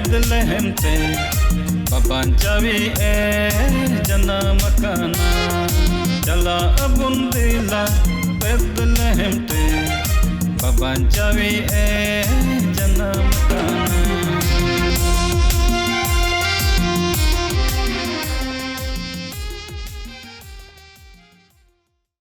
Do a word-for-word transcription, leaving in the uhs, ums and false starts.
ᱵᱮᱛᱞᱮᱦᱮᱢ ᱛᱮ ᱵᱟᱵᱟᱧᱪᱟᱣᱤᱡ ᱮ ᱡᱟᱱᱟᱢ ᱟᱠᱟᱱᱟ᱾ ᱪᱟᱞᱟᱜ ᱟᱵᱚᱱ ᱫᱮᱞᱟ ᱵᱮᱛᱞᱮᱦᱮᱢ ᱛᱮ ᱵᱟᱵᱟᱧᱪᱟᱣᱤᱡ ᱮ ᱡᱟᱱᱟᱢ